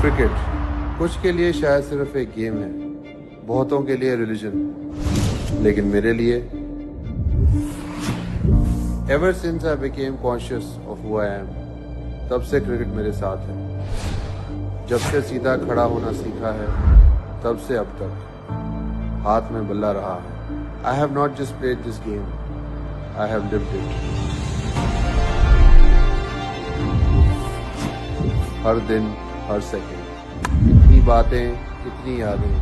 Cricket कुछ K लिए शायद सिर्फ एक गेम है, बहुतों के लिए रिलीजन, लेकिन मेरे लिए ever since I became conscious of who I am, तब से क्रिकेट मेरे साथ है। जब से सीधा खड़ा होना सीखा है तब से अब तक हाथ में बल्ला रहा है। I have not just played this game, I have lived it. हर दिन, हर सेकंड, इतनी बातें, इतनी यादें,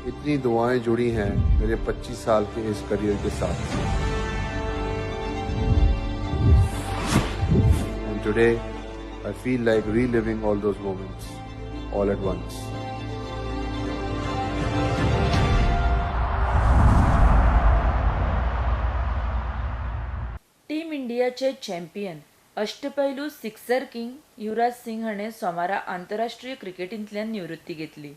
इतनी दुआएं जुड़ी हैं मेरे 25 साल के इस करियर के साथ। And today, I feel like reliving all those moments, all at once. Team इंडियाचे चॅम्पियन अष्टपैलू सिक्सर किंग युवराज सिंग हाणें सोमारा आंतरराष्ट्रीय क्रिकेटींतल्यान निवृत्ती घेतली.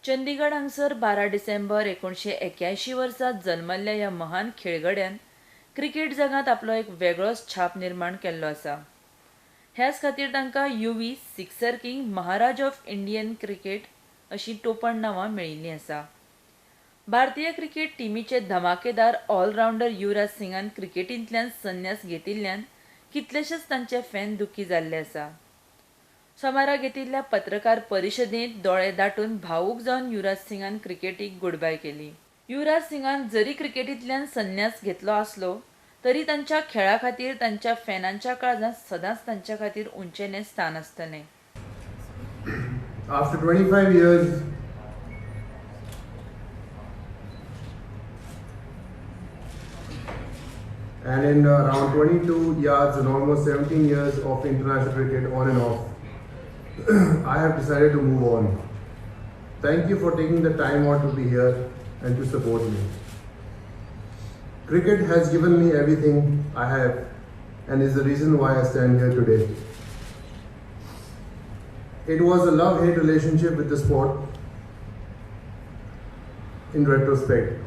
चंदीगड हांगसर 12 डिसेंबर 1981 वर्सा जल्मल्ल्या ह्या महान खेळगड्यान क्रिकेट जगांत आपलो एक वेगळोच छाप निर्माण केल्लो आसा. ह्याच खातीर तांकां Yuvi, sixer king, Maharaj of Indian cricket अशी टोपण नांवां मेळिल्लीं आसा. भारतीय क्रिकेट टिमीचे धमाकेदार ऑलरावंडर युवराज सिंगान क्रिकेटींतल्यान संन्यास घेतिल्ल्यान कितलेशेच तांचे फॅन दुखी जाल्ले आसा. सोमारा घेतिल्ल्या पत्रकार परिशदेंत दोळे दाटून भावूक जावन युवराज सिंगान क्रिकेटीक गुडबाय केली. युवराज सिंगान जरी क्रिकेटींतल्यान संन्यास घेतलो आसलो तरी तांच्या खेळा खातीर तांच्या फॅनांच्या काळजांत सदांच तांच्या खातीर उंचेलें स्थान आसतलें. After 25 years, and in around 22 yards and almost 17 years of international cricket on and off, I have decided to move on. Thank you for taking the time out to be here and to support me. Cricket has given me everything I have and is the reason why I stand here today. It was a love-hate relationship with the sport in retrospect.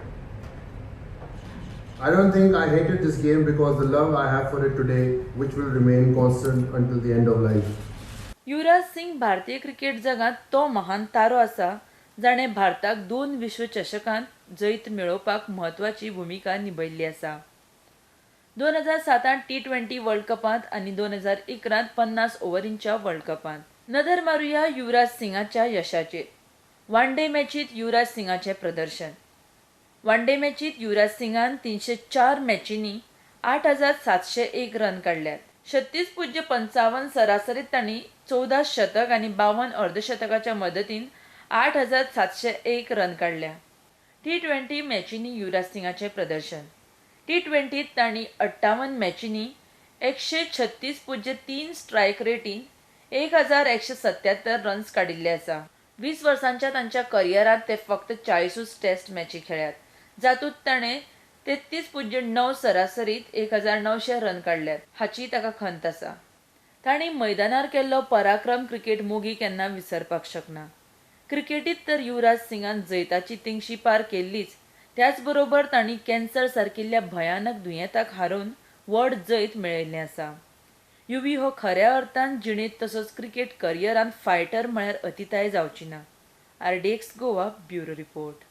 I don't think I hated this game because the love I have for it today, which will remain constant until the end of life. Yuvraj Singh भारतीय cricket जगांत तो महान तारो आसा जाणें भारताक 2 विश्वचषकांत जैत मेळोवपाक म्हत्वाची भुमिका निभयल्ली आसा. 2007 T20 world कपांत आनी 2011 50 ओव्हरींच्या वर्ल्ड कपांत. नदर मारुया युवराज सिंगाच्या यशाचेर. वन डे मॅचीत युवराज सिंगाचें प्रदर्शन. वन डे मॅचीत युवराज सिंगान 304 मॅचींनी 8701 रन काडल्यात. 36.55 सरासरीत तांणी 14 शतक आनी 52 अर्धशतकाच्या मदतीन 8701 रन काडल्या. T20 मॅचींनी युवराज सिंगाचें प्रदर्शन. T20 तांणी 58 मॅचींनी 136.3 स्ट्रायक रेटीन 1177 रन्स काडिल्ले आसा. 20 वर्सांच्या तांच्या करियरांत ते फक्त 40 टेस्ट मॅची खेळ्यात, जातूंत ताणें 33.9 सरासरीत 1900 रन काडल्यात हाची ताका खंत आसा. तांणी मैदानार केल्लो पराक्रम क्रिकेट मोगी केन्ना विसरपाक शकना. क्रिकेटीत तर युवराज सिंगान जैताची तेंगशी पार केल्लीच, त्याच बरोबर तांणी कॅन्सर सारकिल्ल्या भयानक दुयेंताक हारोवन व्हड जैत मेळयल्लें आसा. युवी हो खऱ्या अर्थान जिणेंत तसोच क्रिकेट करियरांत फायटर म्हळ्यार अतिताय जावची ना. RDX Goa bureau report.